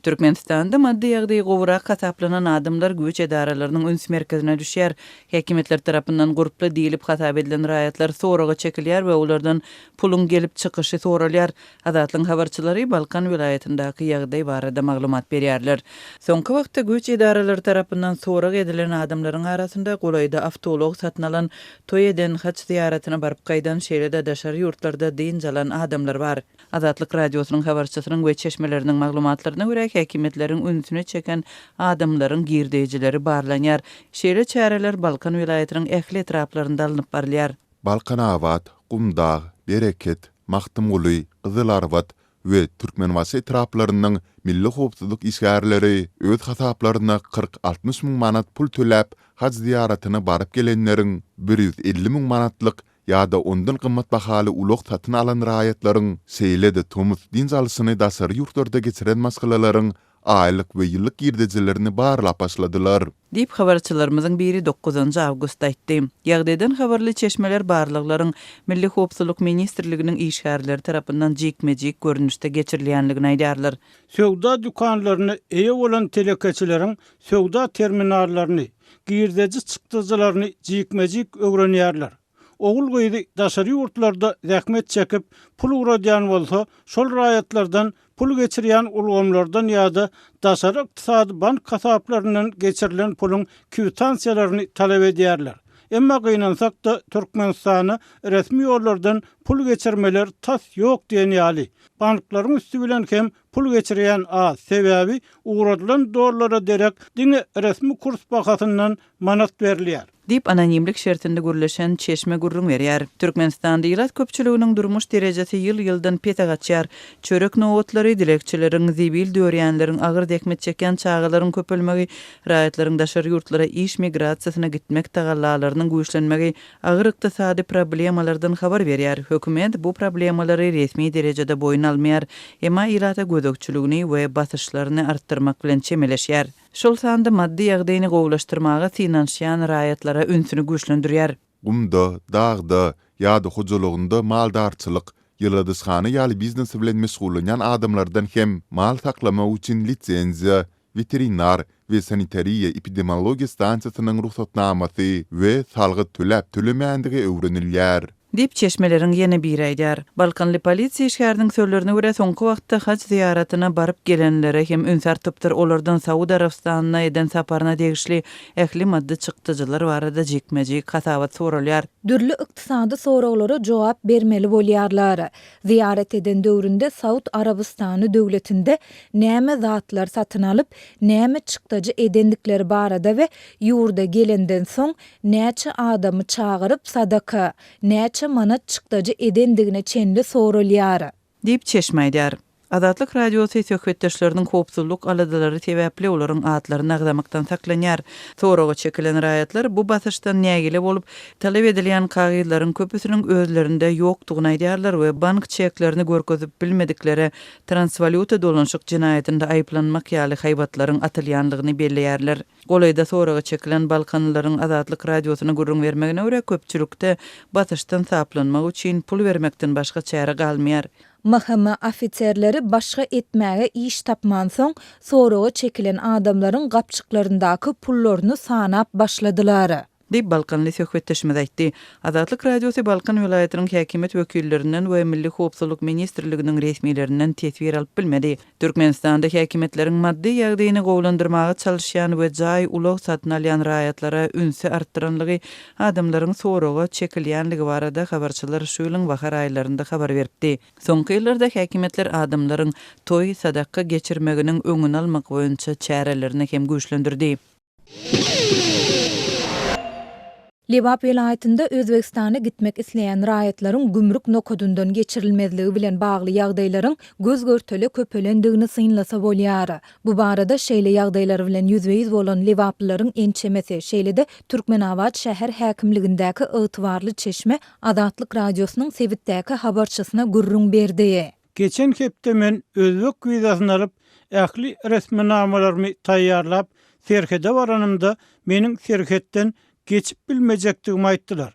Türkmenistanda maddy ýagdaýy gowurak hasaplanan adamlar güýç edaralarynyň üns merkezine düşýär. Häkimiýetler tarapyndan gurply diýlip hasap edilen raýatlar soraga çekilýär we olardan puluň gelip çykyşy soralýar. Azatlygyň habarçylary Balkan welaýatyndaky ýagdaý barada maglumat berýärler. Soňky wagtda güýç edaralary tarapyndan sorag edilen adamlaryň arasynda golaýda awtoulag satyn alan, toý eden, haç zyýaratyna baryp gaýdan, şeýle-de daşary ýurtlarda dynç alan adamlar bar. Azatlyk Radiosynyň habarçysynyň we çeşmeleriniň maglumatlaryna görä, häkimiýetleriň ünsüni çeken adamlaryň girdeýjileri barlanýar. Şeýle çäreler Balkan welaýatynyň ähli etraplarynda alnyp barylýar. Balkanabat, Gumdag, Bereket, Magtymguly, Gyzylarbat we Türkmenbaşy etraplarynyň milli howpsuzlyk işgärleri öz hasaplaryna 40-60 müň manat pul töläp, haj zyýaratyna baryp gelenleriň 150 müň manatlyk ýa-da ondan gymmat bahaly ulag satyn alan raýatlaryň, şeýle-de tomus dynç alşyny daşary ýurtlarda geçiren maşgalalaryň aýlyk we ýyllyk girdejilerini barlap başladylar. Diýip, habarçylarymyzyň biri dokuzynjy awgustda aýtdy. Ýagdaýdan habarly çeşmeler barlaglaryň Milli howpsuzlyk ministrliginiň işgärleri tarapyndan jikme-jik görnüşde geçirilýänligini aýdýarlar. Söwda dükanlaryna eýe bolan telekeçileriň söwda terminallaryny, girdeji-çykdajylaryny jikme-jik öwrenýärler. Ogul-gyzy daşary ýurtlarda zähmet çekip, pul ugradýan bolsa, şol raýatlardan pul geçirýän ulgamlardan ýa-da daşary ykdysady bank hasaplaryndan geçirilen puluň kwitansiýalaryny talap edýärler. Emma gynansak-da, Türkmenistana resmi ýollardan pul geçirmeler tas ýok diýen ýaly. Banklaryň üsti bilen hem pul geçirýän az, sebäbi ugradylan dollara derek diňe resmi kurs bahasyndan manat berilýär. Diýip, anonimlik şertinde gürleşen çeşme gürrüň berýär. Türkmenistanda ilat köpçüliginiň durmuş derejesi ýyl-ýyldan pese gaçýar. Çörek nobatlary, dilegçileriň, zibil dörýänleriň, agyr zähmet çekýän çagalaryň köpelmegi, raýatlaryň daşary ýurtlara iş migrasiýasyna gitmek tagallalarynyň güýçlenmegi agyr ykdysady problemalardan habar berýär. Hökümet bu problemalary resmi derejede boýun almaýar, emma ilata gözegçiligini we basyşlaryny artdyrmak bilen çemeleşýär. Şol sanda maddy ýagdaýyny gowulaşdyrmaga synanyşýan raýatlara ünsüni güýçlendirýär. Gumda, dagda ýa-da hojalygynda maldarçylyk, ýyladyşhana ýaly biznesi bilen meşgullanýan adamlardan hem mal saklamak üçin lisenziýa, weterinar we sanitariýa-epidemiologiýa stansiýasynyň rugsatnamasy we salgyt töläp-tölemändigi öwrenilýär. Diýip, çeşmeleriň ýene biri aýdýar. Balkanly polisiýa işgäriniň sözlerine görä, soňky wagtda haj zyýaratyna baryp gelenlere hem üns artypdyr, olardan Saud Arabystanyna eden saparyna degişli ähli maddy çykdajylar barada jikme-jik hasabat soralýar. Dürli ykdysady soraglara jogap bermeli bolýarlar. Zyýarat eden döwründe Saud Arabystany döwletinde näme zatlar satyn alyp, näme çykdajy edendikleri barada we ýurda gelenden soň näçe adamy çagyryp sadaka, näçe manat çykdajy edendigine çenli soralýar. Diýip, çeşme aýdýar. Azatlyk Radiosy söhbetdeşleriniň howpsuzlyk aladalary sebäpli olaryň atlaryny agzamakdan saklanýar. Soraga çekilen raýatlar bu basyşdan nägile bolup, talap edilýän kagyzlaryň köpüsiniň özlerinde ýokdugyny aýdýarlar we bank çeklerini görkezip bilmediklere transwalýuta dolanyşyk jenaýatynda aýyplanmak ýaly haýbatlaryň atylýanlygyny belleýärler. Golaýda soraga çekilen balkanlylaryň Azatlyk Radiosyna gürrüň bermegine görä, köpçülikde basyşdan saplanmak üçin pul bermekden başga çäre galmaýar. MHM ofiserleri başga etmäge iş tapmansoň, soraga çekilen adamlaryň gapjyklaryndaky pullaryny sanap başladylar. Diýip, balkanly söhbetdeşimiz aýtdy. Azatlyk Radiosy Balkan welaýatynyň häkimiýet wekillerinden we Milli howpsuzlyk ministrliginiň resmilerinden teswir alyp bilmedi. Türkmenistanda häkimiýetleriň maddy ýagdaýyny gowulandyrmaga çalyşýan we jaý, ulag satyn alýan raýatlara ünsi artdyranlygy, adamlaryň soraga çekilýänligi barada habarçylar şu ýylyň bahar aýlarynda habar beripdi. Soňky ýyllarda häkimiýetler adamlaryň toý, sadaka geçirmeginiň öňüni almak boýunça çärelerini hem güýçlendirdi. Lebap welaýatynda Özbegistana gitmek isleýän raýatlaryň gümrük nokadyndan geçirilmezligi bilen bagly ýagdaýlaryň göz-görtele köpelendigini synlasa bolýar. Bu barada şeýle ýagdaýlar bilen ýüzbe-ýüz bolan lebaplylaryň ençemesi, şeýle-de Türkmenabat şäher häkimligindäki ygtybarly çeşme Azatlyk Radiosynyň sebitdäki habarçysyna gürrüň berdi. Geçen hepde men özbek wizasyny alyp, ähli resminamalarymy taýýarlap, serhede baranymda, meniň serhetden geçip bilmejekdigimi aýtdylar.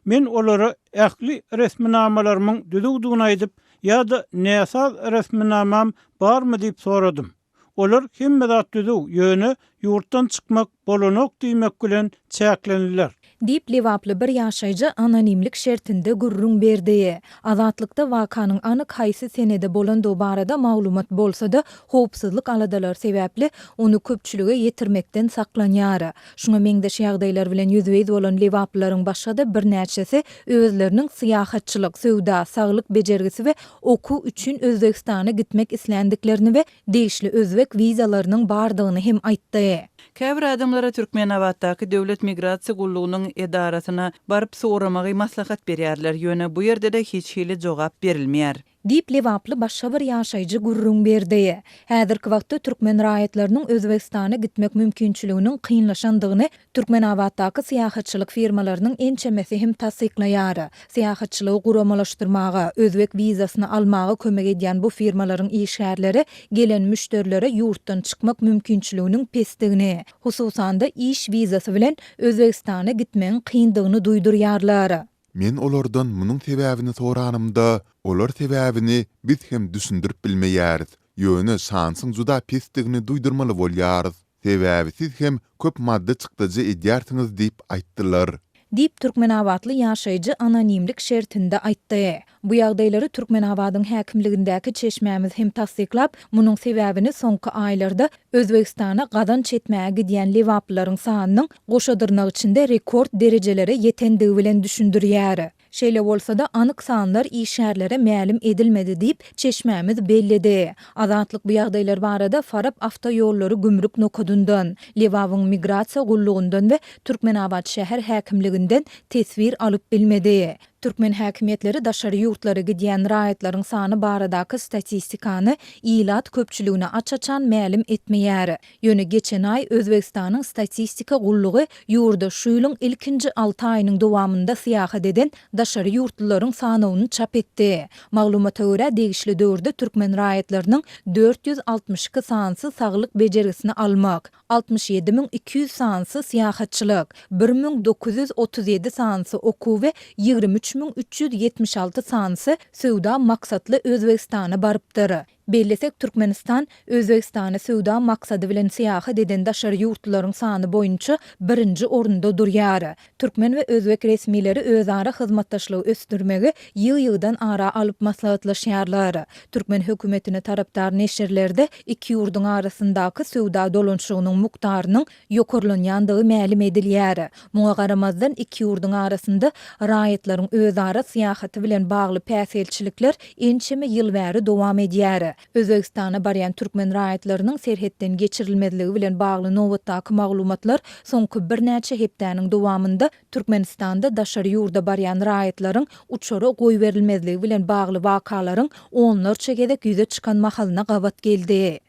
Men olara ähli resminamalarymyň düzüwdigini aýdyp, ýa-da näsaz resminamam barmy diýip soradym. Olar hemme zat düzüw, ýöne ýurtdan çykmak bolanok diýmek bilen çäklendiler. Diýip, lebaply bir ýaşaýjy anonimlik şertinde gürrüň berdi. Azatlykda wakanyň anyk haýsy senede bolandygy barada maglumat bolsa-da, howpsuzlyk aladalary sebäpli, ony köpçülige ýetirmekden saklanýar. Şuňa meňzeş ýagdaýlar bilen ýüzbe-ýüz bolan lebaplylaryň başga-da birnäçesi özleriniň syýahatçylyk, söwda, saglyk bejergisi we okuw üçin Özbegistana gitmek isländiklerini we degişli özbek wizalarynyň bardygyny hem aýtdy. Käbir adamlara Türkmenabatdaky Döwlet migrasiýa gullugynyň edarasyna baryp soramagy maslahat berýärler, ýöne bu ýerde-de hiç hili jogap berilmeýär. Diýip, lebaply başga bir ýaşaýjy gürrüň berdi. Häzirki wagtda türkmen raýatlarynyň Özbegistana gitmek mümkinçiliginiň kynlaşandygyny Türkmenabatdaky syýahatçylyk firmalarynyň ençemesi hem tassyklaýar. Syýahatçylygy guramalaşdyrmaga, özbek wizasyny almaga kömek edýän bu firmalaryň işgärleri gelen müşderilere ýurtdan çykmak mümkinçiliginiň pesdigini, hususan-da, iş wizasy bilen Özbegistana gitmegiň kyndygyny duýdurýarlar. Men olardan munuň sebäbini soranymda, olar sebäbini biz hem düşündirip bilmeýäris, ýöne şansyň juda pesdigini duýdurmaly bolýarys, sebäbi siz hem köp maddy çykdajy edýärsiňiz diýip aýtdylar. Diýip, türkmenabatly ýaşaýjy anonimlik şertinde aýtdy. Bu ýagdaýlary Türkmenabadyň häkimligindäki çeşmämiz hem tassyklap, munuň sebäbini soňky aýlarda Özbegistana gazanç etmäge gidýän lebaplylaryň sanynyň goşa dyrnak içinde rekord derejelere ýetendigi bilen düşündirýär. Şeýle bolsa-da, anyk sanlar işgärlere mälim edilmedi diýip, çeşmämiz belledi. Azatlyk bu ýagdaýlar barada Farap awtoýollary gümrük nokadyndan, Lebabyň migrasiýa gullugyndan we Türkmenabat şäher häkimliginden teswir alyp bilmedi. Türkmen häkimiýetleri daşary ýurtlara gidýän raýatlaryň sany baradaky statistikany ilat köpçüligine aç-açan mälim etmeýär. Ýöne geçen aý Özbegistanyň statistika gullugy ýurda şu ýylyň ilkinji alty aýynyň dowamynda syýahat eden daşary ýurtlularyň sanawyny çap etdi. Maglumata görä, degişli döwürde türkmen raýatlarynyň 462 sanysy saglyk bejergisini almak, 67 200 sanysy syýahatçylyk, 1937 sanysy okuw we 23 376 sanysy söwda maksatly Özbegistana barypdyr. Bellesek, Türkmenistan Özbegistana söwda maksady bilen syýahat eden daşary ýurtlularyň sany boýunça birinji orunda durýar. Türkmen we özbek resmileri özara hyzmatdaşlygy ösdürmegi ýygy-ýygydan ara alyp maslahatlaşýarlar. Türkmen hökümetine tarapdar neşirlerde iki ýurduň arasyndaky söwda dolanyşygynyň mukdarynyň ýokarlanýandygy mälim edilýär. Muňa garamazdan, iki ýurduň arasynda raýatlaryň özara syýahaty bilen bagly päsgelçilikler ençeme ýyl bäri dowam edýär. Özbegistana barýan türkmen raýatlarynyň serhetden geçirilmezligi bilen bagly nobatdaky maglumatlar soňky birnäçe hepdäniň dowamynda Türkmenistanda daşary ýurda barýan raýatlaryň uçara goýberilmezligi bilen bagly wakalaryň onlarça gezek ýüze çykan mahalyna gabat geldi.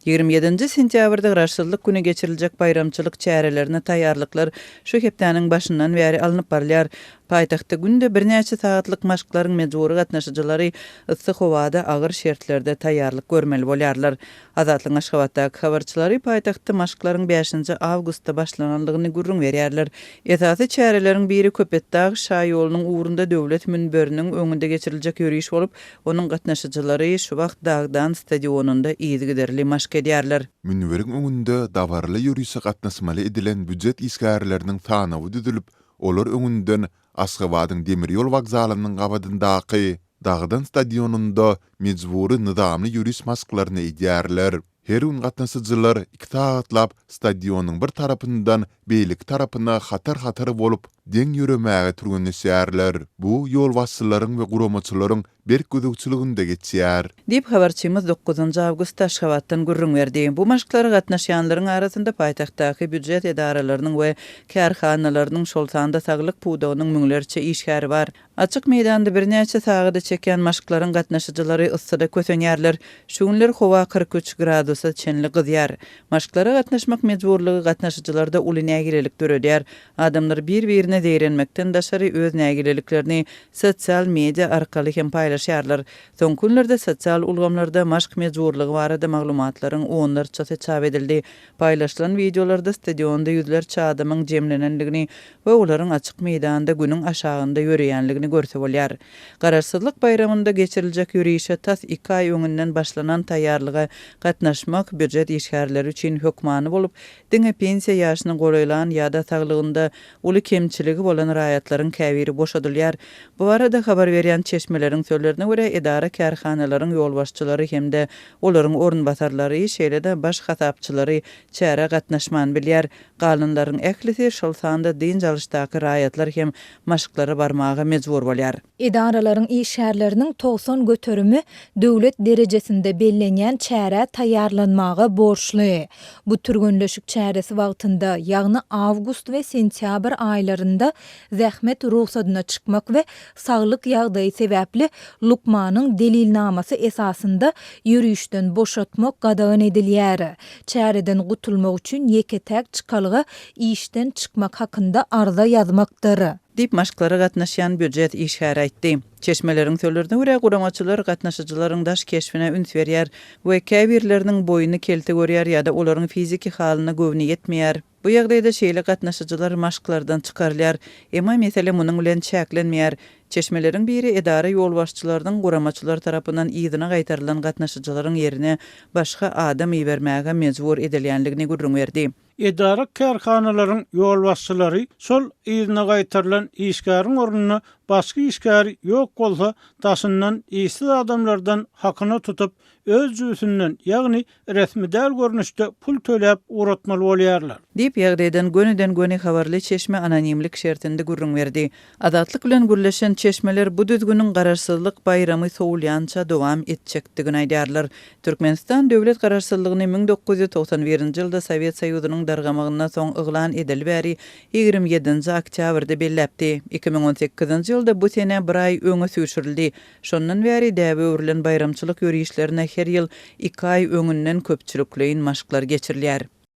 27-nji sentýabrda Garaşsyzlyk güni geçiriljek baýramçylyk çärelerine taýýarlyklar şu hepdäniň başyndan bäri alnyp barylýar. Paýtagtda günde birnäçe sagatlyk maşklaryň mejbury gatnaşyjylary yssy howada agyr şertlerde taýýarlyk görmeli bolýarlar. Azatlygyň Aşgabatdaky habarçylary paýtagtda maşklaryň bäşinji awgustda başlanandygyny gürrüň berýärler. Esasy çäreleriň biri Köpetdag şaýolunyň ugrunda döwlet münberiniň öňünde geçiriljek ýöriş bolup, Onuň gatnaşyjylary şu wagt Dagdan stadionynda yzygiderli maşk edýärler. Münberiň öňünde dabaraly ýörişe gatnaşmaly edilen býujet işgärleriniň sanawy düzülip, olar öňünden Aşgabadyň demir ýol wokzalynyň gabadyndaky Dagdan stadionynda mejbury nyzamly ýöriş maşklaryny edýärler. Her gün gatnaşyjylar iki sagatlap stadionyň bir tarapyndan beýleki tarapyna hatar-hatar bolup, deň ýöremäge türgenleşýärler. Bu ýolbaşçylaryň we guramaçylaryň berk gözegçiliginde geçýär. Diýip, habarçymyz dokuzynjy awgustda Aşgabatdan gürrüň berdi. Bu maşklara gatnaşýanlaryň arasynda paýtagtdaky býujet edaralarynyň we kärhanalarynyň, şol sanda saglyk pudagynyň müňlerçe işgäri bar. Açyk meýdanda birnäçe sagada çekýän maşklaryň gatnaşyjylary yssyda kösenýärler. Şu günler howa 43 gradusa çenli gyzýar. Maşklara gatnaşmak mejburlygy gatnaşyjylarda uly nägilelik döredýär. Adamlar bir-birine zeýrenmekden daşary öz nägileliklerini sosial media arkaly hem paýlaşýarlar. paýlaşýarlar. Soňky günlerde sosial ulgamlarda maşk mejburlygy barada maglumatlaryň onlarçasy çap edildi. Paýlaşylan wideolarda stadionda ýüzlerçe adamyň jemlenendigini we olaryň açyk meýdanda günüň aşagynda ýöreýänligini görse bolýar. Garaşsyzlyk baýramynda geçiriljek ýörişe tas iki aý öňünden başlanan taýýarlyga gatnaşmak býujet işgärleri üçin hökmany bolup, diňe pensiýa ýaşyna golaýlan ýa-da saglygynda uly kemçiligi bolan raýatlaryň käbiri boşadylýar. Bu barada habar berýän çeşmeleriň sözlerine görä, edara-kärhanalaryň ýolbaşçylary hem-de olaryň orunbasarlary, şeýle-de baş hasapçylary çärä gatnaşman bilýär. Galanlaryň ählisi, şol sanda dynç alyşdaky raýatlar hem maşklara barmaga mejbur bolýar. Edaralaryň işgärleriniň 90 göterimi döwlet derejesinde bellenýän çärä taýýarlanmaga borçly. Bu türgenleşik çäresi wagtynda, ýagny awgust we sentýabr aýlarynda zähmet rugsadyna çykmak we saglyk ýagdaýy sebäpli lukmanyň delilnamasy esasynda ýörişden boşatmak gadagan edilýär. Çäreden gutulmak üçin ýeke-täk çykalga işden çykmak hakynda arza ýazmakdyr. Diýip, maşklara gatnaşýan býujet işgäri aýtdy. Çeşmeleriň sözlerine görä, guramaçylar gatnaşyjylaryň daş keşbine üns berýär we käbirleriniň boýuny kelte görýär ýa-da olaryň fiziki halyna göwni ýetmeýär. Bu ýagdaýda şeýle gatnaşyjylar maşklardan çykarylýar. Emma mesele munuň bilen çäklenmeýär. Çeşmeleriň biri edara ýolbaşçylarynyň guramaçylar tarapyndan yzyna gaýtarylan gatnaşyjylaryň ýerine başga adam ibermäge mejbur edilýändigini gürrüň berdi. Edara-kärhanalaryň ýolbaşçylary şol yzyna gaýtarylan işgäriň ornuna başga işgäri ýok bolsa, daşyndan işsiz adamlardan hakyna tutup, öz jübüsinden, ýagny resmi däl görnüşde pul töläp ugratmaly bolýarlar. Diýip, ýagdaýdan gönüden-göni habarly çeşme anonimlik şertinde gürrüň berdi. Azatlyk bilen gürleşen çeşmeler bu düzgüniň Garaşsyzlyk baýramy sowulýança dowam etjekdigini aýdýarlar. Türkmenistan döwlet garaşsyzlygyny 1991-nji ýylda Sowet Soýuzynyň dargamagyndan soň yglan edeli bäri 27-nji oktýabrda belläpdi. 2018-nji ýylda bu sene bir aý öňe süýşürildi. Şondan bäri däbe öwrülen baýramçylyk ýörişlerine her ýyl iki aý öňünden köpçülikleýin maşklar geçirilýär.